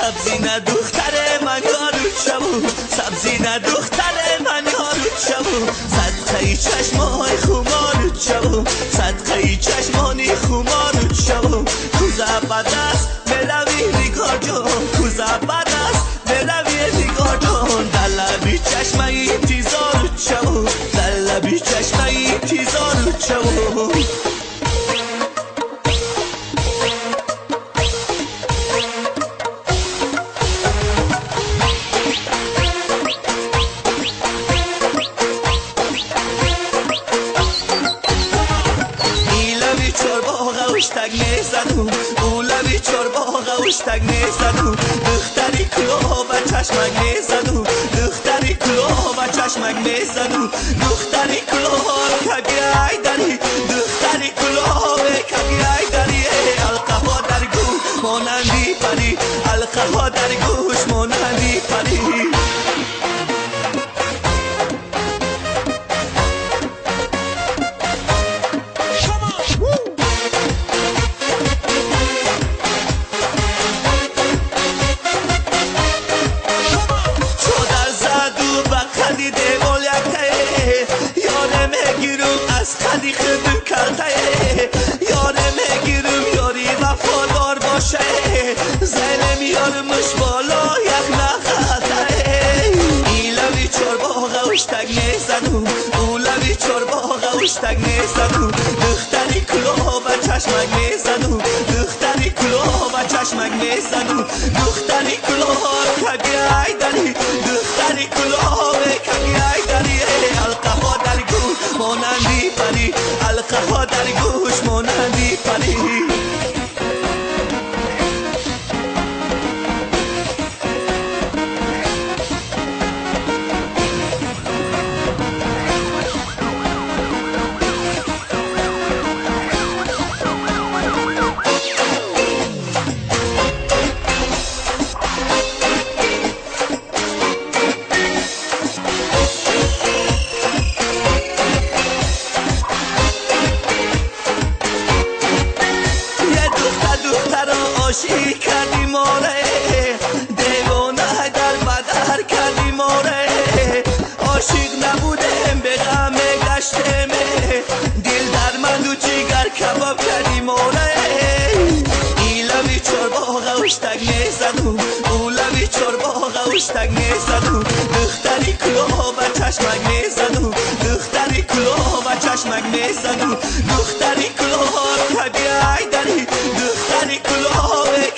Сабзина духтаре ман ёру чаву, сабзина духтаре ман ёру чаву, садқаи чашмои хумору чаву, садқаи чашмони хумору чаву. Кӯза ба даст мерави нигорҷон, кӯза ба даст мерави нигорҷон, дар лаби чашмаи интизору чаву, дар лаби чашмаи интизору чаву. Уштак мезаду, улави чорбоға уштак мезаду, духтари кулоҳ ва чашмак мезаду, духтари кулоҳ ва чашмак мезаду, духтари кулоҳ каби айдари, духтари кулоҳ каби айдари, алқаҳо дар гӯш монанди пари, алқаҳо дар гӯш монанди пари. Аз қади худум калтае, ёре мегирум, ёри вафодор боше, зелем ёрмуш боло як нахалтае. Илави чорбоға уштак мезаду, улави чорбоға уштак мезаду, духтари кулоҳ ва чашмак мезаду, духтари кулоҳ ва чашмак мезаду, духтари кулоҳ каби айдари, духтари кулоҳ каби айдари, алқаҳо дар гӯш монанди пари, алқаҳо дар гӯш монанди пари. Ошиқ кардӣ море, девона дар бадар кардӣ море, ошиқ набудем бе ғам мегаштем, дил дар манду ҷигар кабоб кардӣ море. Илави чорбоға уштак мезаду, улави чорбоға уштак мезаду, духтари кулоҳ ва чашмак мезаду, духтари кулоҳ ва чашмак мезаду, духтари кулоҳ каби айдари, духтари кулоҳ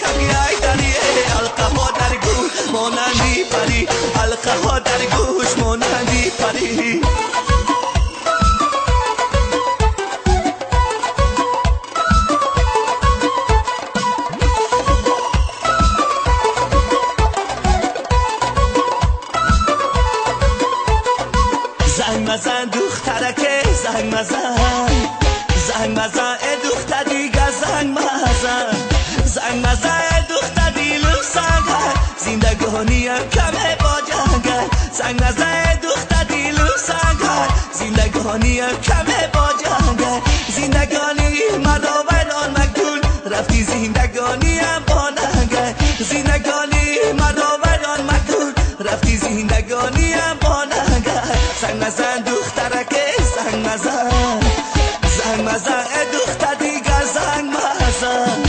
каби айдари, алқаҳо дар гӯш монанди пари, алқаҳо дар гӯш монанди пари. Занг мазан духтараке, занг мазан, занг мазан э духтар дига, занг мазан, занг мазан э духтар дилум санг, зиндагониям каме бо ҷанг, занг мазан э духтар дилум санг, зиндагониям каме бо ҷанг, зиндагонӣ маро вайрон макун, рафти зиндагониям бо нанг, зиндагонӣ маро вайрон макун, рафти зиндагониям бо нанг. Занг мазан духтараке, занг мазан, занг мазан э духтар дига, занг мазан.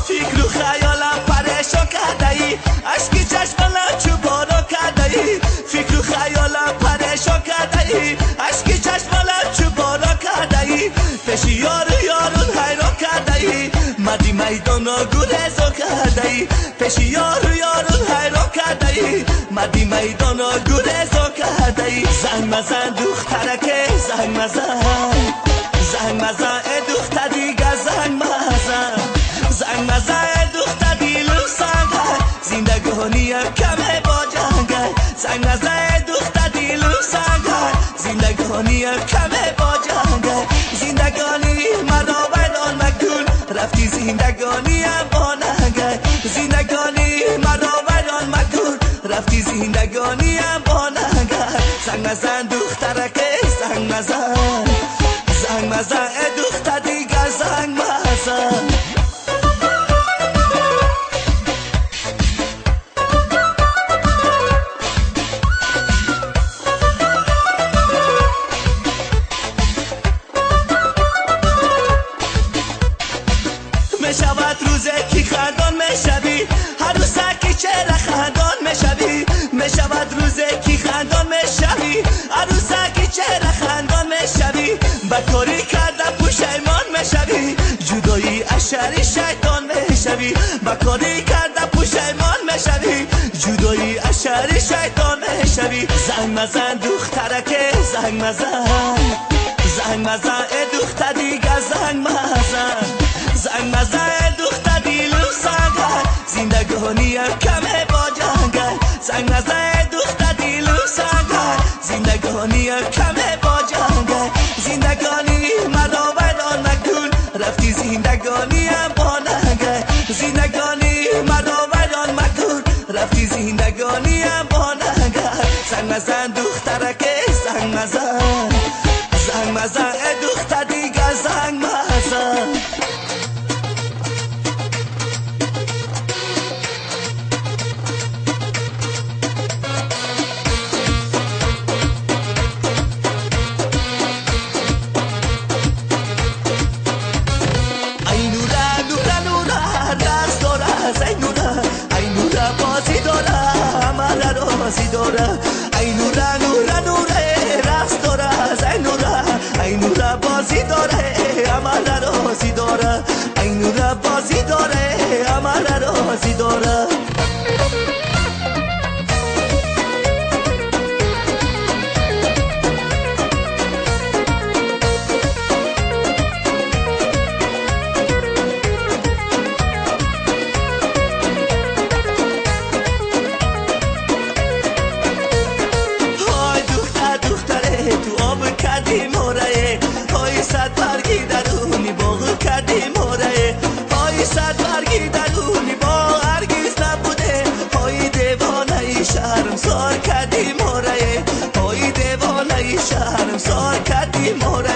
Фикру хаёлам парешон кардаӣ, ашки чашмонам чу борон кардаӣ, фикру хаёлам парешон кардаӣ, ашки чашмонам чу борон кардаӣ, пеши ёру ёрун ҳайрон кардаӣ, марди майдонро гурезон кардаӣ, пеши ёру ёрун ҳайрон кардаӣ, марди майдонро гурезон кардаӣ. Занг мазан духтараке, занг мазан, занг мазан э духтар дига, занг мазан, занг мазан э духтар дилум санг, зиндагониям каме бо ҷанг, занг мазан э духтар дилум санг, зиндагониям каме бо ҷанг, зиндагонӣ маро вайрон макун, рафти зиндагониям бо нанг, зиндагонӣ маро вайрон مزن دخترک زنگ مزن، زنگ مزن دختر دیگه زنگ مزن. میشود روزه کی خندان میشوی، هر روزه کی چهره خندان میشوی. میشود روزه کی خندان میشوی، هر روزه کی چهره خندان میشوی. بکاری کرده پشیمان میشوی، جدایی از شر شیطان میشوی. بکاری کرده پشیمان میشوی، جدایی از شر شیطان میشوی. زنگ مزن دخترک زنگ مزن، زنگ مزن دختر دیگه زنگ مزن. زنگ مزن دختر دیلم سنگه، زندگانی کمه با جنگه. زنگ مزن دختر دیلم سنگه، زندگانی کمه با جنگه. زندگانی مرا ویران نکن، رفتی زندگانی با ننگه. زندگانی مرا ویران مکن، رفتی زندگانی با ننگه. زنگ مزن دخترک زنگ مزن، زنگ مزن دختر دیگه زنگ مزن. ای نورا نورا نوره رقص داره، ای نورا ای نورا بازی داره، عمل رازی داره. ای نورا بازی داره، عمل رازی داره. های صد برگی درونی باغ کردی ماره، های صد برگی درونی باغ هرگز نبوده. های دیوانه شرمسار کردی ماره، های دیوانه شرمسار کردی ماره.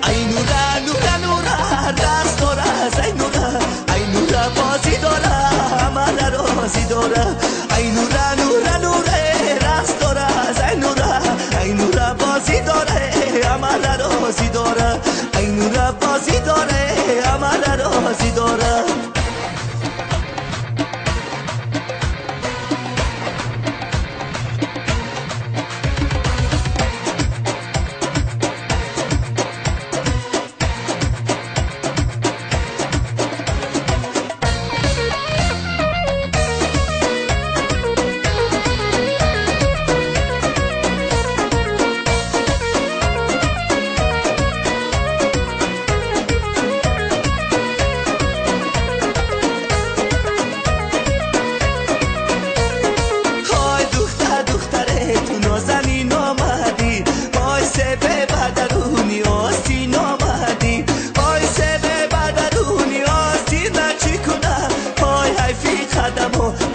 ای نورا نورا نورا رقص داره، ای نورا ای نورا بازی داره، عمل رازی داره. ای نورا نورا نوره رقص داره، ای نورا ای نورا بازی داره، عمل رازی داره. ای نورا بازی داره، عمل رازی داره.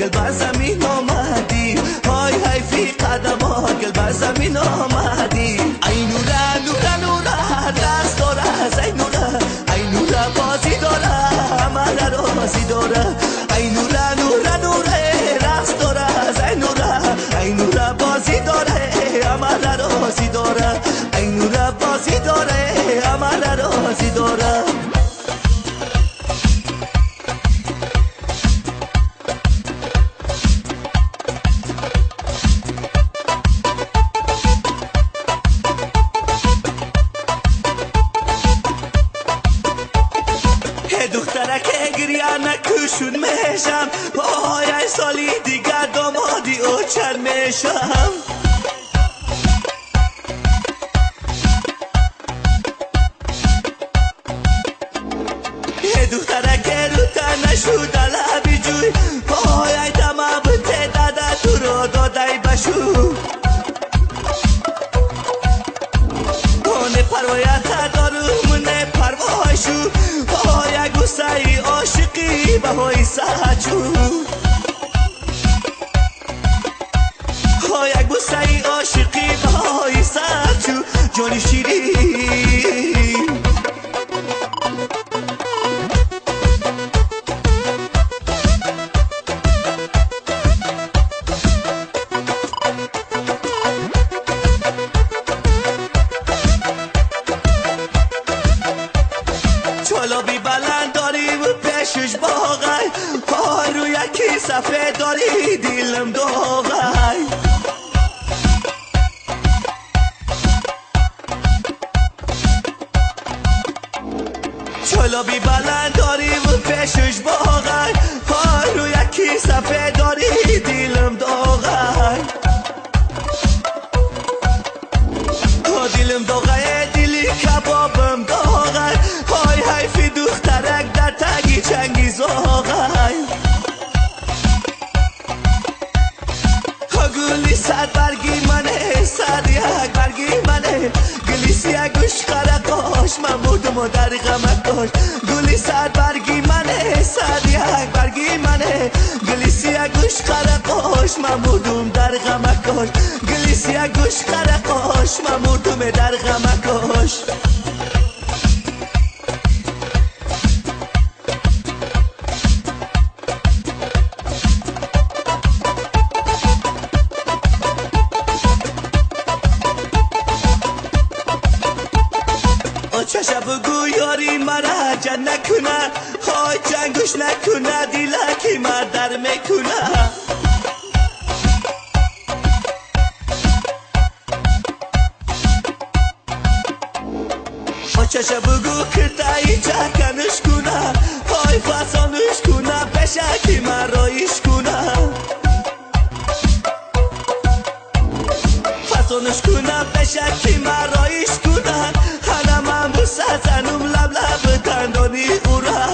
گل بر زمین آمدی، های حیفی قدم ها گل بر زمین آمدی. ای نورا نورا نورا رقص داره، ای نورا ای نورا بازی داره، عمل رازی داره. ای نورا نورا نوره رقص داره، ای نورا ای نورا بازی داره، عمل رازی داره. ای نورا بازی داره، عمل رازی داره. دخترک گریه نکشون میشم، پای سالی دیگه دامادی او چند میشم. دخترک رو تنشو دلبی جوی، پای دمم دادا تو رو دادای بشو. نه پروایت دارم نه پروایشو، های گوسای عاشقی بهای ساچو. های گوسای عاشقی بهای جانی شیرین. چلابی بلند داری و پیشش باغی، های رو یکی سفید داری دلم داغی. چلابی بلند داری و پیشش باغی، های رو یکی سفید داری دلم داغی. دلم داغی دلی کبابم داغی، های حیفی دخترک در تگی چنگی زاغی. گلی صد برگی منه، صد یک برگی منه، گلی سیه گوش قره قاش، من مردم و در غمک کاش. گلی صد برگی منه، صد یک برگی منه، گلی سیه گوش قره قاش، من مردم در غمک کاش. گلی سیه گوش قره قاش، من مردم در غمک کاش. چشا بگو یاری مرا جن نکنه، های جنگوش نکنه، دیلکی ما در میکنه. چشا بگو کرتایی چکنش کنه، های فسانش کنه، پشکی مرایش کنه. فسانش کنه، پشکی مرایش کنه، من بسازنم لب لب تندانی اورا.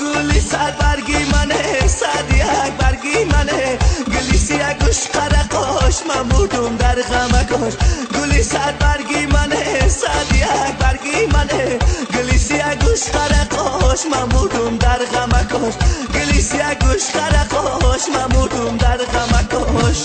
گلی صد برگی منه، صد یک برگی منه، گلی سیه گوش قره قاش، من مردم در غم کاش. گلی صد برگی منه، صد یک برگی منه، گلی سیه گوش قره قاش، من مردم در غم کاش. گلی سیه گوش قره قاش، من مردم در غم کاش.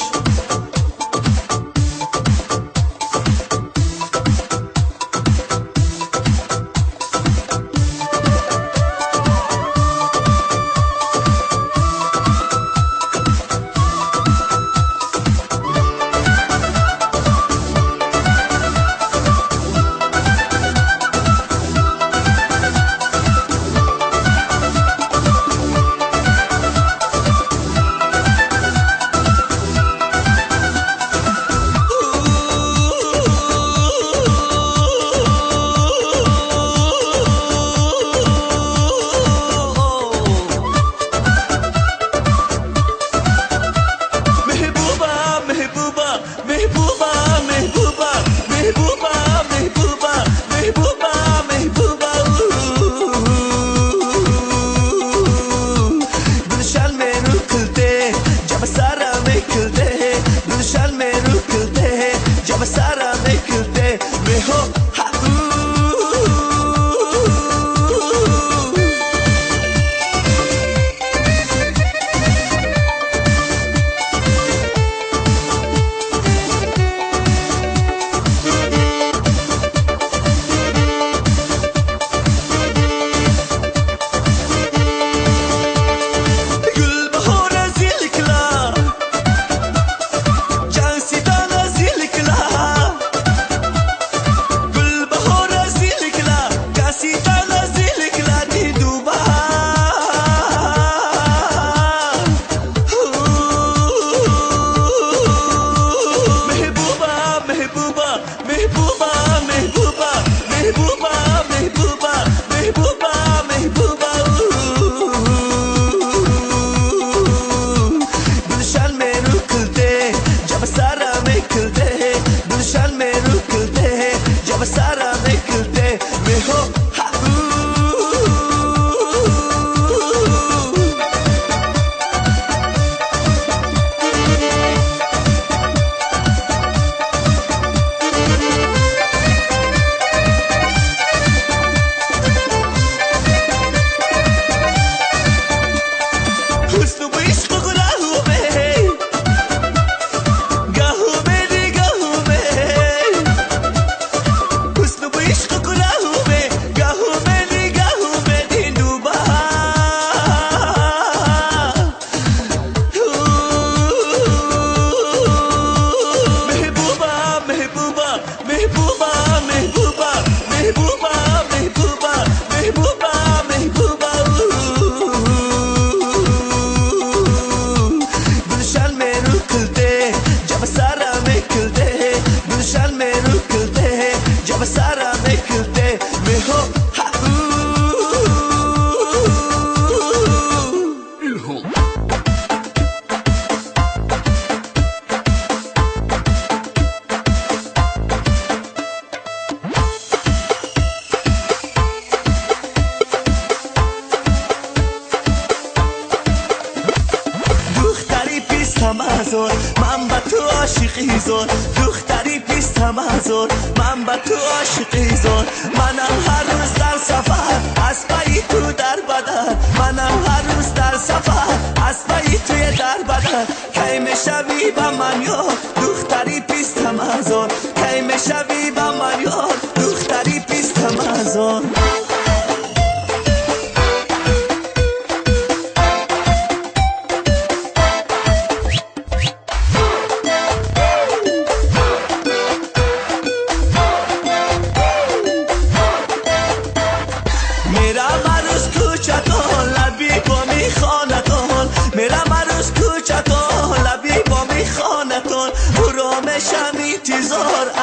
هزار من با تو عاشقی زور دختری 20,000 من با تو عاشقی زور منم هر روز در سفر از پای تو در بدر منم هر روز در سفر از پای توی در بدر کی میشوی با من یار دختری 20,000 کی میشوی با من یار دختری 20,000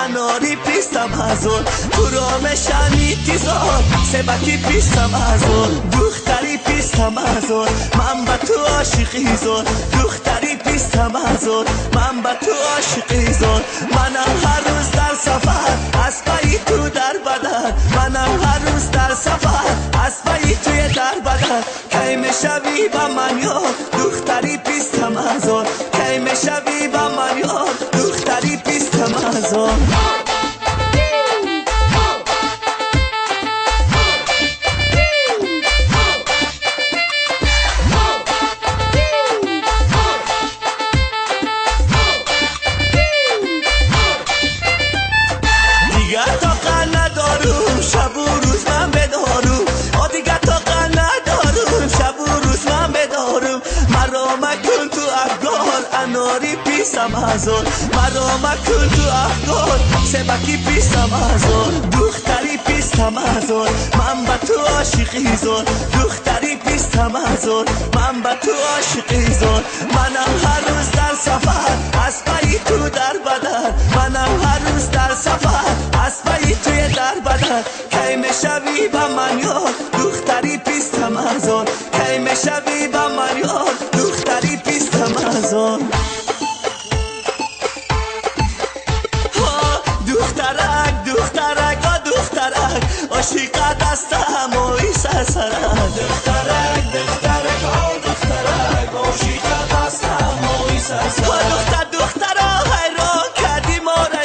اناری 20,000 پرامشانی تیزار سبکی 20,000 دختری 20,000 من با تو عاشقی زور دختری 20,000 من با تو عاشقی زور منم هر روز در سفر از پای تو در بدر منم هر روز در سفر از پای توی در بدر کی میشوی با من یار دختری 20,000 کی میشوی با من یار دختری 20,000 دیگر طاقت ندارم شب و روز من بدارم دیگر طاقت ندارم شب و روز من بدارم مرا مکن تو افگار اناری 20,000 مرا مکن تو افگار سبکی 20,000 دختری 20,000 من با تو عاشقی زور دختری 20,000 من با تو عاشقی زور منم هر روز در سفر از پای تو در بدر منم هر روز در سفر از پای توی در بدر کی میشوی با من یار دختری 20,000 کی میشوی با من یار دختری 20,000 دخترک دخترک دخترک عاشقت هستم ای سرسرک دخترک دخترک دخترک عاشقت هستم ای سرسرک دختر دخترا حیران کردی ما را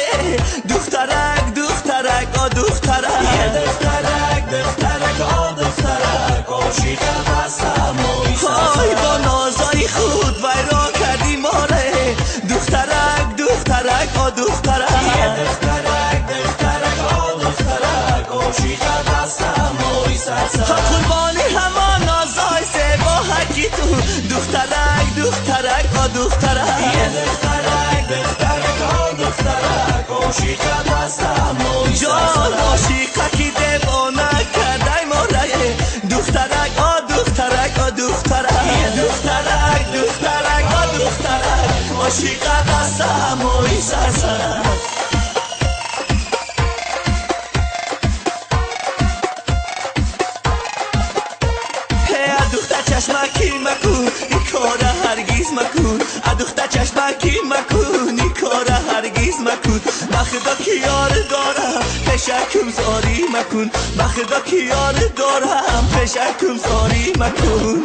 دخترک دخترک دخترک دخترک دخترک دخترک عاشقت هستم ای سرسرک با نازای خود ویران کردی ما را دخترک دخترک دخترک دخترک دخترک دخترک عاشقت هستم ای سرسرک قربانی همان نازای زیبا حکی تو دخترک دخترک دخترک دخترک دخترک دخترک عاشقت هستم ای جان عاشقه کی دیوانه کردی ما را دخترک دخترک دخترک دخترک دخترک دخترک عاشقت هستم ای سرسرک چشمکی مکن این کار هرگز مکن دختر چشمکی مکن این کار هرگز مکن بخدا که یار دارم پشکم زاری مکن بخدا که یار دارم پشکم زاری مکن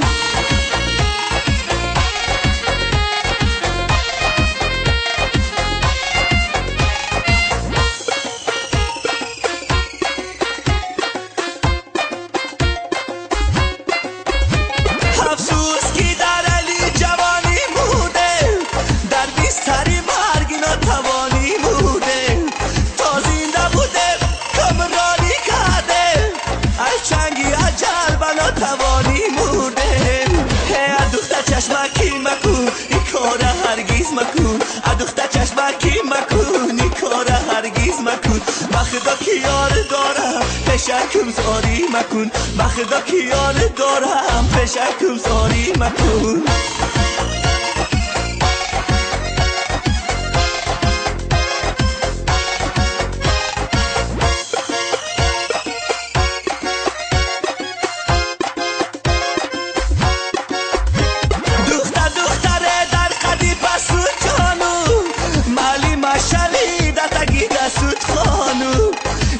چشمکی مکن این کار هرگز مکن دختر چشمکی مکن این کار هرگز مکن بخدا که یار دارم پشکم زاری مکن بخدا که یار دارم پشکم زاری مکن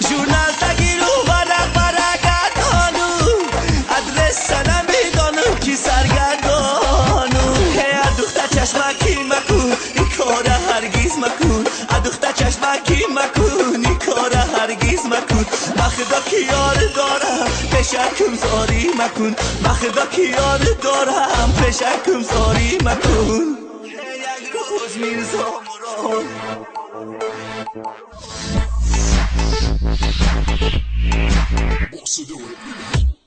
ژورنال تگیرو ورق برگردانو ادرس نمیدانم کی سرگردانو مکن بخدا که یار دارم پشکم زاری مکن بخدا که یار دارم پشکم زاری مکن یک روز میرزا مراد. Boss do it.